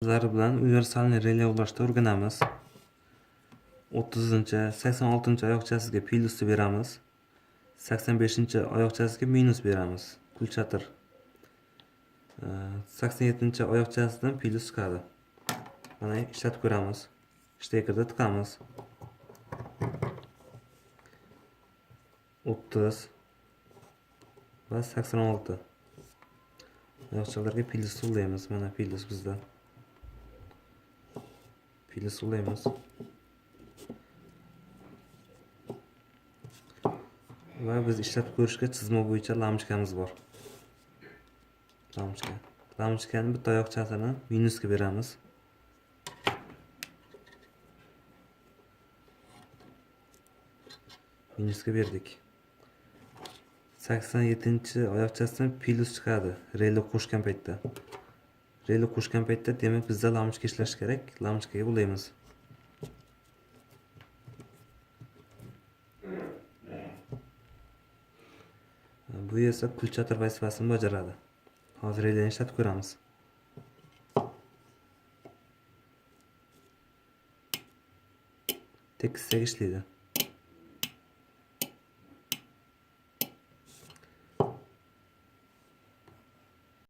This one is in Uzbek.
Sizlar bilan universalniy rele ulashni o'rganamiz. 30-, 86-oyoqchasiga plyusni beramiz. 85-oyoqchasiga minus beramiz. Kulchatir. 87-oyoqchasidan plyus chiqadi. Mana ishlatib ko'ramiz. Shtekerda tiqamiz. 30 va 86 oyoqchalarga plyus ulaymiz. Mana plyus bizda. Plyus ulaymiz. Va biz ishlatib ko'rishga chizma bo'yicha lampochkamiz bor. Lampochka. Lampochkani bitta oyoqchasini minusga beramiz. Minusga berdik. 87-oyoqchasidan plyus chiqadi rele qo'shgan paytda. Rele qo'shgan paytda demak bizda lampochka ishlashi kerak. Lampochkaga ulaymiz. Bu esa kulchatir vazifasini bajaradi. Hozir releni ishlatib ko'ramiz. Tekissak ishlaydi.